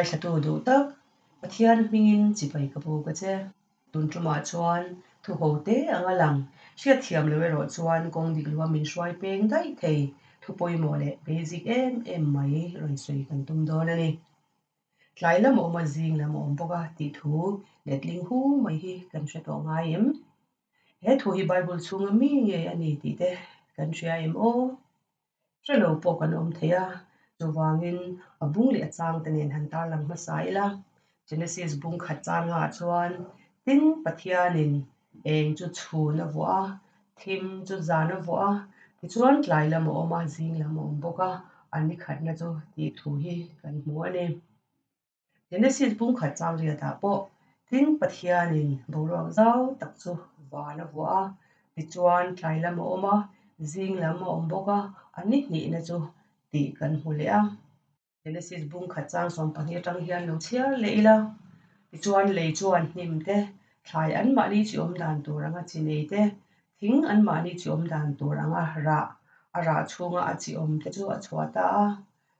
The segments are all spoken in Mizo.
Ngaithlatu duh tak, Pathian hmingin chibai ka buk a che. Tun tumah chuan thu ho te anga lang, hriatthiam lo erawh chuan kawng dik lua min hruai peng daih thei, thu pawimawh leh basic em em mai rawn sawi kan tum dawn a ni. Tlai lam a awm a, zing lam a awm bawk a tih thu letling hu mai hi kan hre tawh ngai em? He thu hi Bible chhunga mi ngei a ni tih te kan hria em aw? Hre lo pawh kan awm thei a, chuvangin a bung leh a chang te nen han tarlang hmasa ila. Genesis bung khat changah chuan tin Pathianin eng chu chhun a vuah a, thim chu zan a vuah a, tichuan tlai lam a awm a, zing lam a awm bawk a, a ni khatna chu tih thu hi kan hmu a ni. Genesis bung khat chang riatah pawh tin Pathianin boruak zau tak chu van a vuah a, tichuan tlai lam a awm a, zing lam a awm bawk a, a ni hnihna chu tih kan hmu leh a. Genesis bung khat chang 12 atang hian lo chhiar leh ila, tichuan lei chuan hnim te, thlai anmahni chi awm dan tur anga chi nei te, thing anmahni chi awm dan tur anga rah, a rah chhunga a chi awm te chu a chhuah ta a.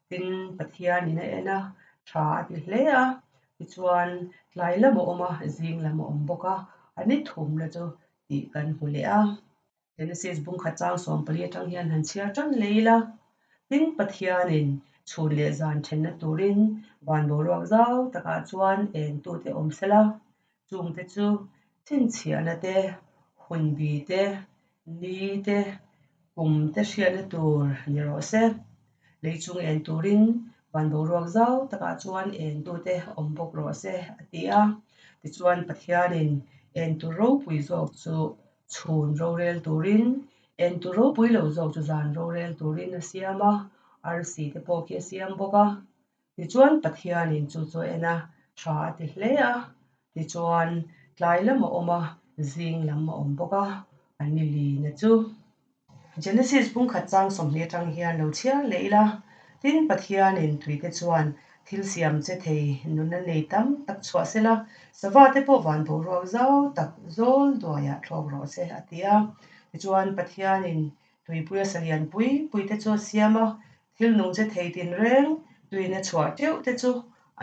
Tin, Pathianin a en a, tha a ti hle a, tichuan tlai lam a awm a, zing lam a awm bawk a, a ni thumna chu tih kan hmu leh a. Genesis bung khat chang 14 atang hian han chhiar tan leh ila, tin Pathianin chhun leh zan thenna turin van boruak zau takah chuan eng tute awm sela, chungte chu chhinchhiahna te, hunbi te, ni te, kum te hriatna tur ni rawh se. Lei chung en turin van boruak zau takah chuan eng tute awm bawk rawh se, a ti a. Tichuan Pathianin en tur ropui zawk chu chhun rorel turin, en tur ropui lo zawk chu zan rorel turin a siam a, arsi te pawh khi a siam bawk a. Tichuan Pathianin chu chu a en a, tha a ti hle a. Tichuan tlai lam a awm a, zing lam a awm bawk a, a ni lina chu. Genesis bung khat chang 20 atang hian lo chhiar leh ila, tin Pathianin tuite chuan thil siam che thei nunna nei tam tak chhuah sela, sava te pawh van boruak zau tak zawl duaiah thlawk rawh se, a ti a. Tichuan Pathianin tuipuia salian pui pui te chu a siam a, thil nung che thei tinreng tuina chhuah teuh te chu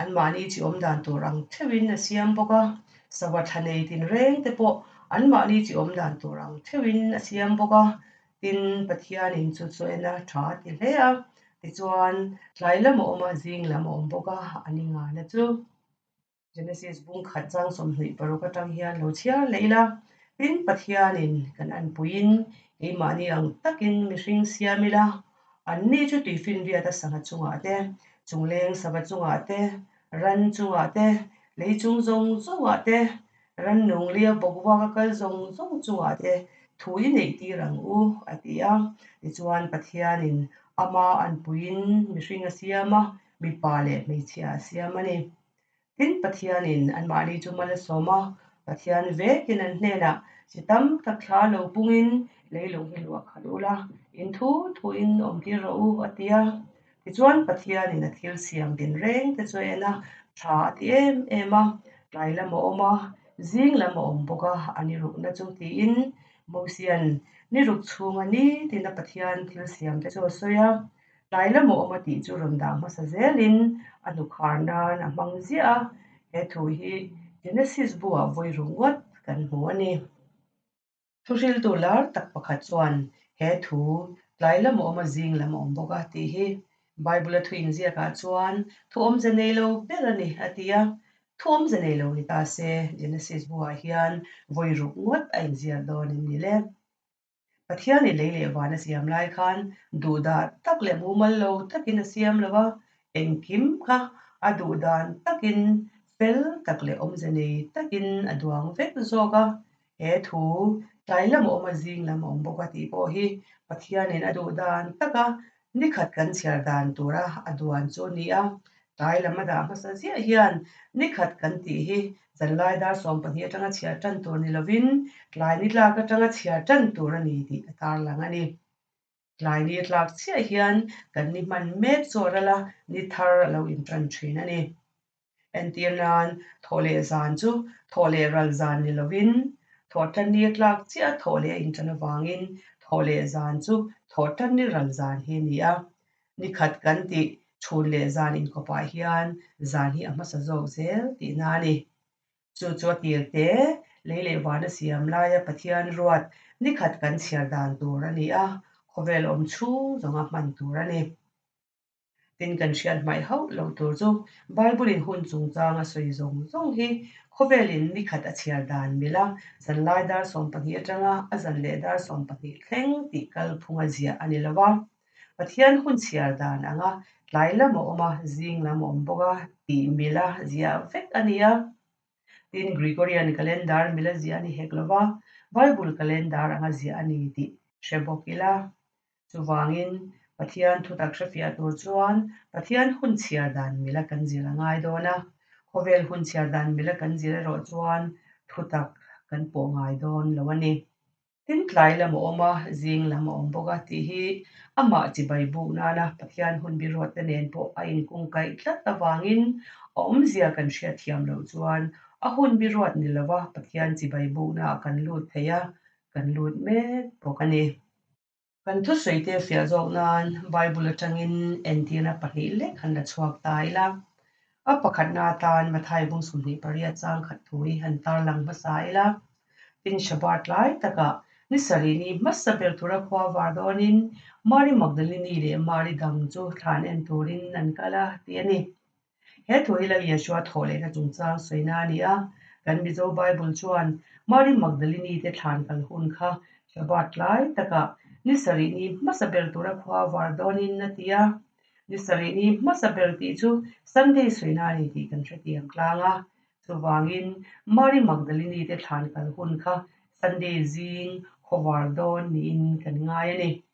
anmahni chi awm dan tur ang theuhin a siam bawk a, sava thla nei tinreng te pawh anmahni chi awm dan tur ang theuhin a siam bawk a. Tin, Pathianin chu chu en a tha a ti hle a, tichuan tlai lam a awm a, zing lam a awm bawk a, a ni ngana chu. Genesis bung khat chang 26 atang hian lo chhiar leh ila, tin Pathianin kan anpuiin keimahni ang takin mihring siam ila, anni chu tuifinriat a sangha chungah te, chungleng sava chungah te, ran chungah te, lei chung zawng zawngah te, rannung lia bawk vuaka kal zawng zawng chungah te thu i neih tir ang u, a ti a. Tichuan Pathianin ama anpuiin mihring a siam a, mipa leh hmeichhia a siam a ni. Tin, Pathianin anmahni chu mal a sawm a, Pathian vekin an hnenah chi tam tak thla lo pungin leilung hi luah khalh ula, in thu thuin awm tir rawh u, a ti a. Tichuan, Pathianin a thil siam tinreng te chu a en a, tha a ti em em a, tlai lam a awm a, zing lam a awm bawk a, a ni rukna chu tiin Mosia'n ni ruk chhunga nitina Pathian thil siam te chu a sawi a. Tlai lam a awm a tih chu rawn dah hmasa zelin a hnukhar nan a hmang ziah a, he thu hi Genesis bu-ah vawi ru ngawt kan hmu a ni. Thuhriltu lar tak pakhat chuan he thu tlai lam a awm a, zing lam a awm bawk a tih hi Bible-a thu inziakah chuan thu awmze nei lo ber a ni a ti a. Thu awmze nei lo ni ta se Genesis bu-ah hian vawi ruk ngawt a inziak dawn em ni le? Pathianin lei leh van a siam lai khan duhdah tak leh mumal lo takin a siam lo a, engkim kha a duhdan takin fel tak leh awmze nei takin a duang vek zawk a. He thu tlai lam a awm a, zing lam a awm bawk a tih pawh hi Pathianin a duhdan taka nikhat kan chhiar dan tura a duan chu a ni a. Tlai lam a dah hmasa ziah hian nikhat kan tih hi zanlai dar 12 atanga chhiar tan tur ni lovin tlai ni tlak atanga chhiar tan tur a ni tih a tarlang a ni. Tlai ni tlak chiah hian kan ni hman mek chu a ral a, ni thar a lo intan thin a ni. Entir nan thawh leh zan chu thawh leh ral zan ni lovin thawh tan ni tlak chiah thawh leh a intan avangin thawh leh zan chu thawh tan ni ral zan hi a ni a. Nikhat kan tih. Chhun leh zan inkawpah hian zan hi a hmasa zawk zel tihna a ni. Chu chu a tir te, lei leh vana siam laia Pathian ruat ni khat kan chhiar dan tur a ni a, khawvel awm chhung zawnga hman tur a ni. Tin, kan hriat hmaih hauh lo tur chu Bible-in hun chungchang a sawi zawng zawng hi khawvelin ni khat a chhiar dan mil a, zanlai dar 12 atanga a zan leh dar 12 thleng tih kalphunga ziah a ni lo va. Pathian hun chhiar dan anga tlai lam a awm a, zing lam a awm bawk a tih mil a ziah vek a ni a. Tin, Gregorian calendar mil a ziah a ni hek lo va, Bible calendar anga ziah a ni tih hre bawk ila. Chuvangin, Pathian thutak hrefiah tur chuan Pathian hun chhiar dan mila kan zir a ngai dawn a. Khawvel hun chhiar dan mila kan zir erawh chuan thutak kan pawh ngai dawn lo a ni. Tin, tlai lam a awm a, zing lam a awm bawk a tih hi amah chibai buk nana Pathian hun biruatte nen pawh a inkungkaih tlat avangin a awmzia kan hriatthiam loh chuan a hun biruat ni lova Pathian chibai buknaah kan lut thei a, kan lut mek bawk a ni. Kan thusawi te fiah zawk nan Bible atangin entirna pahnih lek han la chhuak ta ila. A pakhatna atan Mathai bung 28 chang khat thu hi han tarlang hmasa ila. Tin Shabbat lai takah ni sarih ni hmasa ber tura khua var dawnin Mari Magdalini leh Mari dang chu thlan en turin an kal a tih a ni. He thu hi Lal Yeshua thawh lehna chungchang sawina a ni a, kan Mizo Bible chuan Mari Magdalini te thlan kal hun kha Shabbat lai takah ni sarih ni hmasa ber tura khua var dawnin a ti a. Ni sarih ni hmasa ber tih chu Sunday sawina a ni tih kan hrethiam tlang a. Chuvangin Mari Magdalini te thlan kal hun kha Sunday zing khaw var dawn niin kan ngai a ni.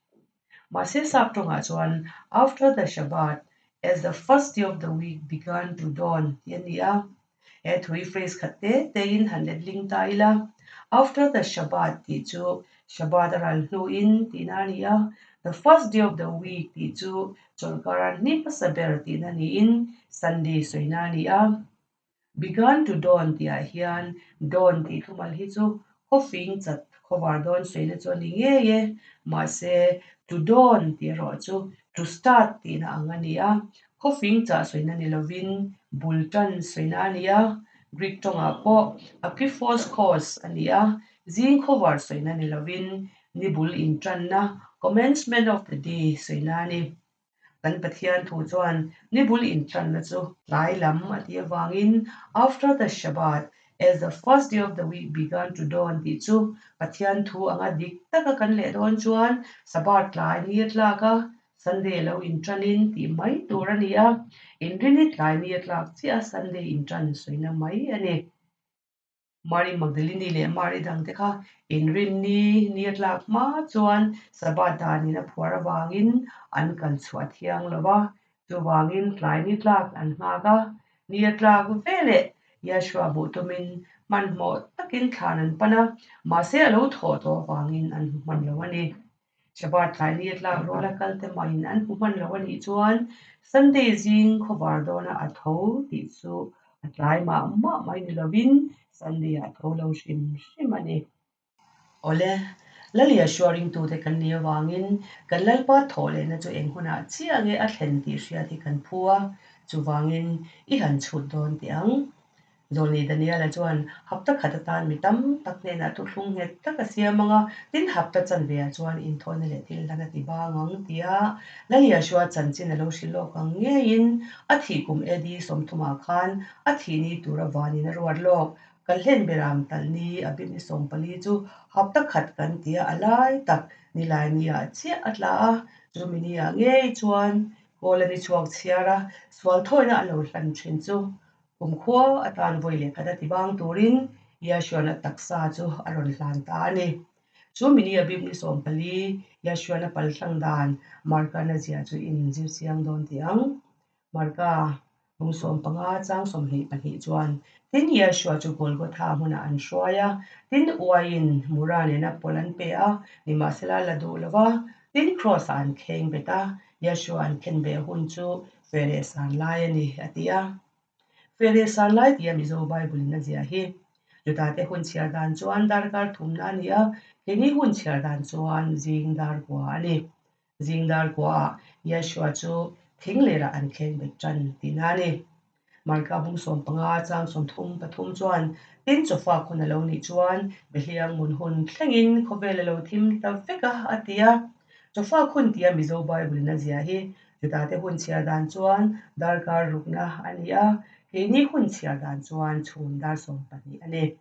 Mahse sap tawngah chuan After the Shabbat, as the first day of the week began to dawn tih a ni a. He thui phrase khat te tein han let ling ta ila. After the Shabbat tih chu Shabbat a ral hnuin tihna a ni a, the first day of the week tih chu chawlhkar ni hmasa ber tihna niin Sunday sawina a ni a. Began to dawn tihah hian dawn tih thumal hi chu khawfing chat khawvar dawn sawina chu a ni ngei e. Mahse, to dawn tih erawh chu to start tihna ang a ni a, khawfing chah sawina ni lovin bul tan sawina a ni a. Greek tawngah pawh apiphos kos a ni a, zing khawvar sawina ni lovin ni bul intanna, commencement of the day, sawina a ni. Kan Pathian thu chuan ni bul intanna chu tlai lam a tih avangin After the Shabbat, as the first day of the week began to dawn tih chu Pathian thu anga dik taka kan leh dawn chuan Sabbath tlai ni a tlak a, Sunday lo intanin tih mai tur a ni a, inrini tlai ni a tlak chiah a Sunday intan sawina mai a ni. Mari Magdalini leh Mari dangte kha inrinni ni a tlak hma chuan Sabbath danin a phuar avangin an kal chhuah thiang lo va, chuvangin tlai ni tlak an nghak a. Ni a tlak veleh Yeshua hmuh tumin hmanhmawh takin thlan an pan a, mahse a lo thawh tawh avangin an hmu hman lo a ni. Shabbat tlai ni a tlak rual a kal te mahin an hmu hman lo a nih chuan Sunday zing khawvar dawna a tho tih chu a tlai mah mah mai ni lovin Sunday ah a tho lo hrim hrim a ni. Awle, Lal Yeshua ringtute kan nih avangin kan Lalpa thawh lehna chu eng hunah chiah nge a thlen tih hriat hi kan phu a, chuvangin i han chhut dawn teh ang. Zawlni Daniela chuan hapta khat atan mi tam tak hnenah thuthlung nghet tak a siam ang a, tin hapta chanveah chuan inthawhna leh thil hlan a ti bang ang tia Lal Yeshua chanchin a lo hrilh lawk ang ngeiin a thih kum AD 30 khan a thih ni tura vanin a ruat lawk. Kalhlen beram talh ni a bim ni 14 chu hapta khat kan tia a lai tak nilai niah chiah a tla a, chumi niah ngei chuan kawl a ni chhuak chhiar a, sual thawina a lo hlan thin chu Kumkhua atan vawi leh khat a ti bang turin Yashuana taksa chu a rawn hlan ta a ni. Chu mini a bik ni 14 Yashuana pal tlang dan Marka-na zia chu in zir chiang dawn tih ang. Marka bung 15 chang 22 chuan, Tin Yeshua chu Golgotha hmunah an hruai a, tin uaiin mura nena pawlh an pe a, nimahsela la duh lo va, tin Kraws-ah an kheng bet a, Yeshua an khen ve hun chu fe leh san lai a ni, a ti a. Fe leh san lai tia Mizo Bible-in a ziah hi. Juda te hun chhiar dan chuan darkar thumna a ni a, keini hun chhiar dan chuan zing dar kua a ni. Zing dar kuaah Yeshua chu thing lerah an kheng bet tan tihna a ni. Marka bung 15 chang 33 chuan, Tin chawfak hun a lo nih chuan Behliang mun hun thlengin khawvel a lo thim ta vek a, a ti a. Chawfak hun tia Mizo Bible-in a ziah hi Judate hun chhiar dan chuan darkar rukna a ni a, keini hun chhiar dan chuan chhun dar 12 a ni.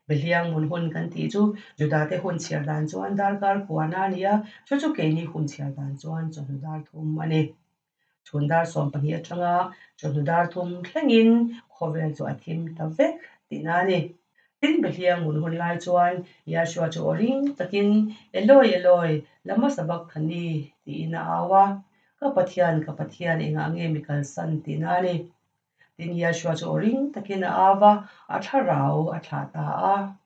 Behliang mun hun kan tih chu Judate hun chhiar dan chuan darkar kuana a ni a, chu chu keini hun chhiar dan chuan chawhnu dar thum a ni. Chhun dar 12 atanga chawhnu dar thum thlengin khawvel chu a thim ta vek tihna a ni. Tin, Behliang mun hun lai chuan Yahshua chu aw ring takin, Eloi, Eloi, lama sabakthani? tiin a au a. Ka Pathian, ka Pathian, engah nge mi kalsan? tihna a ni. Tin, Yahshua chu aw ring takin a au a, a thlarau a thlah ta a.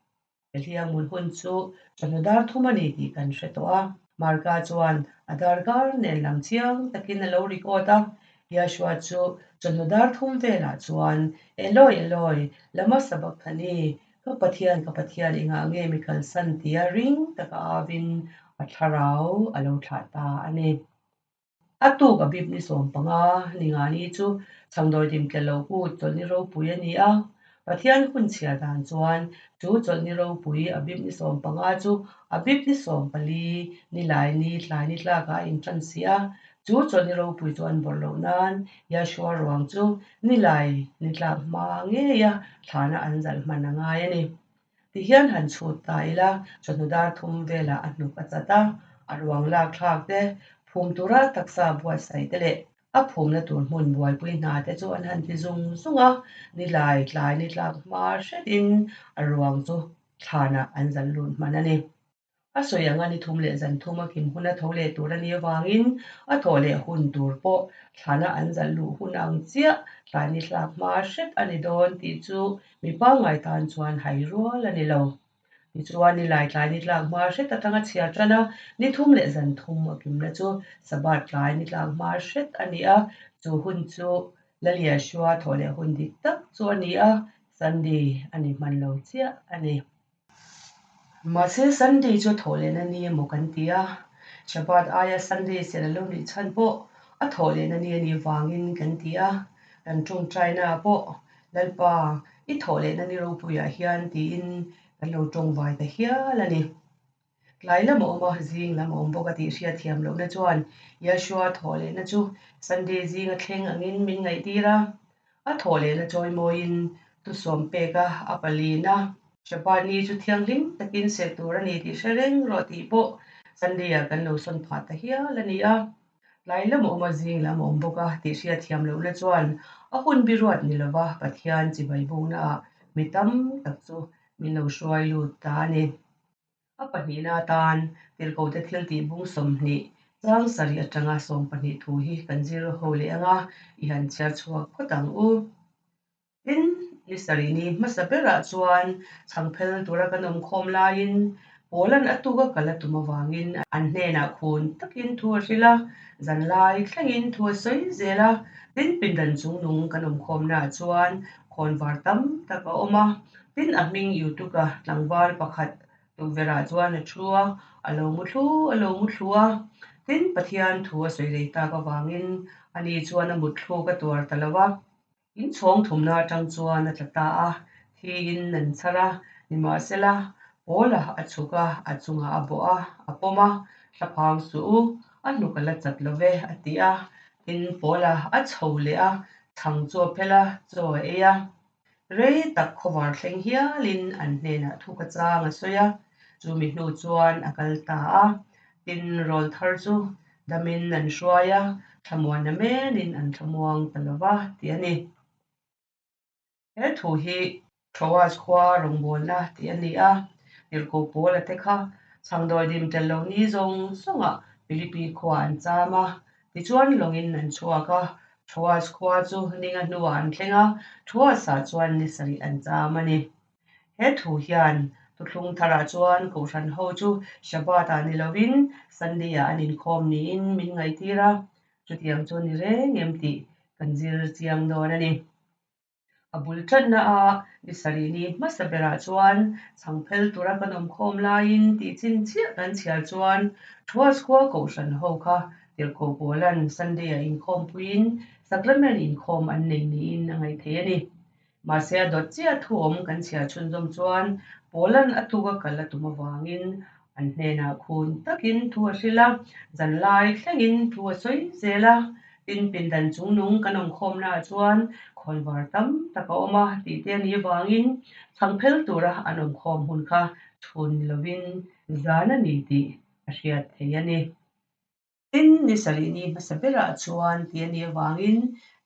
Behliang mun hun chu chawhnu dar thum a ni tih kan hre tawh a. Marka chuan a darkar nen lam chiang takin a lo record a. Yahshua chu chawhnu dar thum velah chuan, Eloi, Eloi, lama sabakthani, ka Pathian, ka Pathian, engah nge mi kalsan tia ring taka avin a thlarau a lo thlah ta a ni. A tuk a bip ni 15 ni nga ni chu chhangdawi dim tle lo kut chawlhni ropui a ni a. Pathian hun chhiar dan chuan chu chawlhni ropui a bip ni 15 chu a bip ni 14 ni lai ni tlai ni tlakah a intan si a. Chu chawlhni ropui chu an bawrh loh nan Yahshua ruang chu ni lai ni tlak hma ngeia thlana an zalh hman a ngai a ni. Tihian han chhut ta ila, chawhnu dar thum velah a hnuk a chat a, a ruang lak thlak te, phum tura taksa buatsaih te leh a phumna tur hmun buaipui hna te chu an han ti zung zung a, nilai tlai ni tlak hma hretin a ruang chu thlanah an zalh lut hman a ni. A sawi anga ni thum leh zan thum a kim huna tho leh tur a nih avangin a thawh leh hun tur pawh thlana an zalh luh hun ang chiah tlai ni tlak hma hret a ni dawn tih chu mi pangngai tan chuan hai rual a ni lo. Tichuan nilai tlai ni tlak hma hret atanga chhiar tan a, ni thum leh zan thum a kimna chu Sabbath tlai ni tlak hma hret a ni a, chu hun chu Laliasua thawh leh hun dik tak chu a ni a, Sunday a ni hman lo chiah a ni. Mahse Sunday chu thawh lehna ni emaw kan ti a, Shabbat aia Sunday serh a lo nih chhan pawh a thawh lehna ni a nih vangin kan ti a, kan tawngtaina ah pawh Lalpa i thawh lehna ni ropuiah hian tiin kan lo tawngvai ta hial a ni. Tlai lam a awm a, zing lam a awm bawk a tih hriat thiam lohna chuan Yahshua thawh lehna chu Sunday zinga thleng angin min ngaihtir a. A thawh lehna chawimawiin thusawm pek a, a palin a. Shabbat ni chu thianghlim takin serh tur a ni tih hre reng rawh tih pawh Sunday-ah kan lo sawn phah ta hial a ni a. Tlai lam a awm a, zing lam a awm bawk a tih hriat thiam lohna chuan a hun biruat ni lova Pathian chibai buknaah mi tam tak chu min lo hruai lut ta a ni. A pahnihna atan tirhkohte thil tih bung 20 chang sarih atanga 12 thu hi kan zir ho leh ang a, i han chhiar chhuak phawt ang u. Tin, ni sarih ni hmasa berah chuan chhangphel tura kan awm khawm laiin Paula'n a tuka kal a tum avangin an hnenah khun takin thu a hrilh a, zanlai thlengin thu a sawi zel a. Tin, pindan chungnung kan awm khawmnaah chuan khawnvar tam tak a awm a. Tin, a hming Eutuka tlangval pakhat tukverhah chuan a thu a, a lo mu thlu a lo mu thlu a. Tin, Pathian thu a sawi rei tak avangin ani chuan a mutthluk a tuar ta lo a. Inchhawng thumna atang chuan a tla ta a, thiin an chhar a, nimahsela, Paula a chhuk a, a chungah a bawh a, a pawm a, Thlaphang suh u, a hnuk a la chat lo ve, a ti a. Tin, Paula a chho leh a, chhang chu a phel a, chaw a ei a. Rei tak khawvar thleng hialin an hnenah thu ka chang a sawi a, chumi hnu chuan a kal ta a. Tin, rawl thar chu damin an hruai a, thlamuan amenin an thlamuang ta lo va tih a ni. He thu hi Troas khua rawngbawlna tih a ni a, Tirhkoh Paula te kha chhangdawi dim tel lo ni zawng zawngah Philippi khua an cham a, tichuan lawngin an chhuak a, Troas khua chu ninga hnuah an thleng a, Troas-ah chuan ni sarih an cham a ni. He thu hian thuthlung tharah chuan Kohhran ho chu Shabbat-ah ni lovin Sunday-ah an inkhawm niin min ngaihtir a, chutiang chu ni reng em tih kan zir chiang dawn a ni. A bul tanna a ni sarih ni hmasa berah chuan chhangphel tura kan awmkhawm laiin tih chin chiah kan chhiar chuan Troas khua Kohhran ho kha Tirhkoh Paula'n Sunday-a inkhawm puiin Sacrament inkhawm an nei niin a ngaih theih a ni. Mahse a dawt chiah thu awm kan chhiar chhunzawm chuan Paula'n a tuka kal a tum avangin an hnenah khun takin thu a hrilh a, zanlai thlengin thu a sawi zel a. Tin, pindan chungnung kan awmkhawmnaah chuan khawnvar tam tak a awm a tih te a nih avangin chhangphel tura an awmkhawm hun kha chhun ni lovin zan a ni tih a hriat theih a ni. Tin, ni sarih ni hmasa berah chuan tih a nih avangin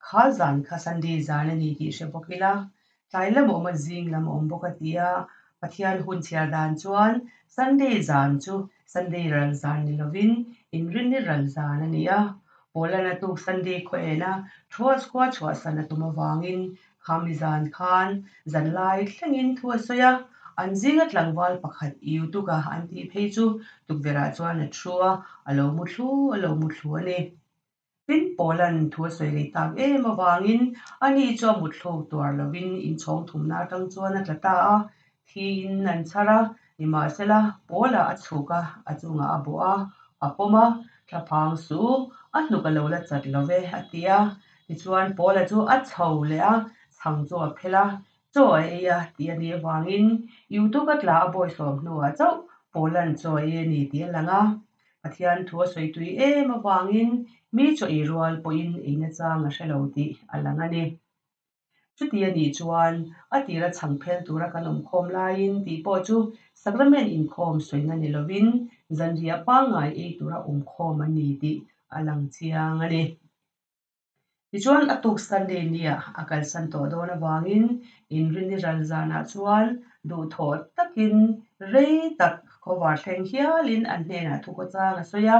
kha zan kha Sunday zan a ni tih hre bawk ila, tlai lam a awm a, zing lam a awm bawk a ti a, Pathian hun chhiar dan chuan Sunday zan chu Sunday ral zan ni lovin Inrinni ral zan a ni a, Paulana tuk Sunday khaw ena Troas khua chhuahsan a tum avangin Khami zan khan zanlai thlengin thu a sawi a, an zinga tlangval pakhat Eutuka an tih phei chu tukverhah chuan a thu a, a lo mu thlu a lo mu thlu a ni. Tin, Paula'n thu a sawi rei tak em avangin ani chu a mutthluk tuar lovin inchhawng thumna atang chuan a tla ta a, thiin an chhar a, nimahsela Paula a chhuk a, a chungah a bawh a, a pawm a, Thlaphang suh, a hnuk a lo la chat lo ve, a ti a. Tichuan Paula chu a chho leh a, chhang chu a phel a, chaw a ei a tih a nih avangin Eutuka tla a bawisawm hnuah chauh Paula'n chaw a ei a ni tih a lang a. Pathian thu a sawi tui em avangin mi chaw ei rual pawhin eina chang a hre lo tih a lang a ni. Chuti a nih chuan a tira chhang phel tura kan awmkhawm laiin tih pawh chu Sacrament inkhawm sawina ni lovin zanriah pangngai ei tura awmkhawm a ni tih a lang chiang a ni. Tichuan a tuk Sunday nia a kalsan tawh dawn avangin Inrini ral zanah chuan duhthawh takin rei tak khawvar thleng hialin an hnenah thukhawchang a sawi a.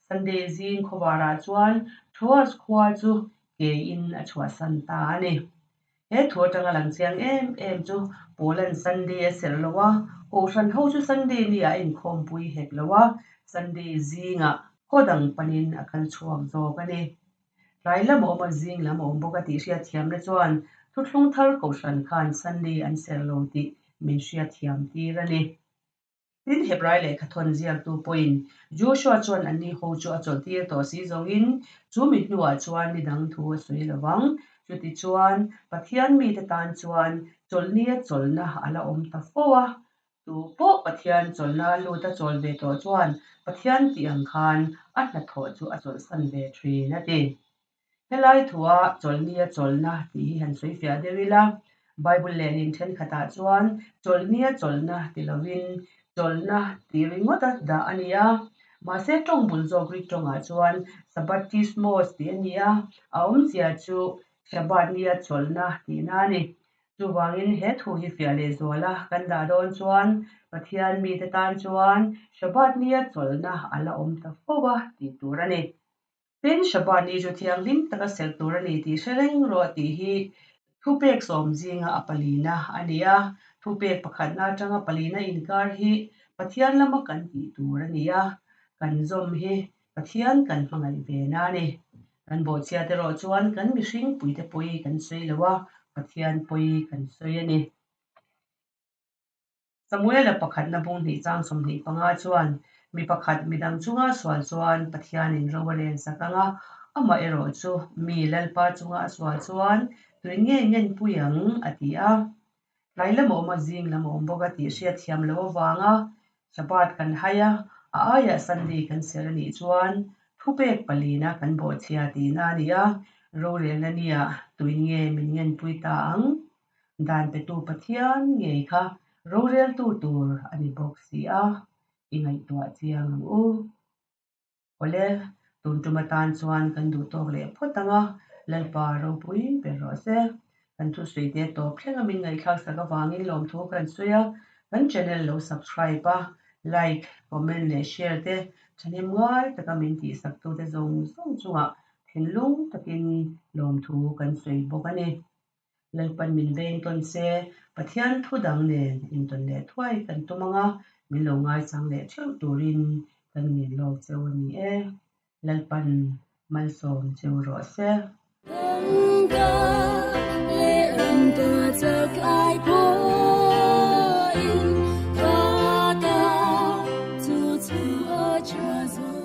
Sunday zing khawvarah chuan Troas khua chu keiin a chhuahsan ta a ni. He thu atanga lang chiang em em chu Paula'n Sunday a serh lo a, Kohhran ho chu Sunday ni ah a inkhawmpui hek lo a, Sunday zingah khaw dang panin a kal chhuak zawk a ni. Tlai lam a awm a, zing lam a awm bawk a tih hriatthiamna chuan thuthlung thar Kohhran khan Sunday an serh lo tih min hriatthiam tir a ni. Tin, Hebrai lehkha thawn ziaktu pawhin Joshua chuan anni ho chu a chawlhtir tawh si zawngin chu mi hnuah chuan ni dang thu a sawi lo vang. Chutichuan, Pathian mite tan chuan chawlhnia chawlhna a la awm ta fo a. Tu pawh Pathian chawlhna lut a chawl ve tawh chuan Pathian tih ang khan a hnathawh chu a chawlhsan ve thin, a ti. Helai thua chawlhnia chawlhna tih hi han sawi fiah deuh ila, Bible lehlin thenkhatah chuan chawlhnia chawlhna ti lovin chawlhna tih ringawta dah a ni a. Mahse tawng bul zawk Greek tawngah chuan Sabbatismos tih a ni a, a awmzia chu Shabbat nia chawlhna tihna a ni. Chuvangin he thu hi fiah leh zuala kan dah dawn chuan Pathian mite tan chuan Shabbat nia chawlhna a la awm ta fo a tih tur a ni. Tin, Shabbat ni chu thianghlim taka serh tur a ni tih hre reng rawh tih hi thupek sawm zinga a palina a ni a. Thupek pakhatna atanga palina inkar hi Pathian lama kan tih tur a ni a, kan zawm hi Pathian kan hmangaih ve na a ni. Kan bawhchhiat erawh chuan kan mihring puite pawi kan sawi lo a, Pathian pawi kan sawi a ni. Samuela pakhatna bung hnih chang 25 chuan, Mi pakhat midang chunga sual chuan Pathianin ro a len sak ang a, amah erawh chu mi Lalpa chunga a sual chuan tui nge ngenpui ang, a ti a. Tlai lam a awm a, zing lam a awm bawk a tih hriat thiam loh avanga Shabbat kan hai a, a aiah Sunday kan serh a nih chuan thupek palina kan bawhchhia tihna a ni a, rorelna nia tui nge min ngenpui ta ang? Dan petu Pathian ngei kha roreltu tur a ni bawk si a, i ngaihtuah chiang ang u. Awle, tun tum atan chuan kan duh tawk leh phawt ang a, Lalpa ropui ber rawh se. Kan thusawi te tawp thleng a min ngaihthlak sak avangin lawmthu kan sawi a, kan channel lo subscribe a, like, comment leh share te thahnem ngai taka min tihsak tute zawng zawng chungah thinlung takin lawmthu kan sawi bawk a ni. Lalpan min veng tawn se, Pathian thu dang nen intawn leh thuai kan tum ang a, min lo ngaichang leh theuh turin kan ngen lawk cheu a ni e. Lalpan malsawm cheu rawh se. Tangka leh rangka chak ai pawhin ka ta chu chu a tha zawk.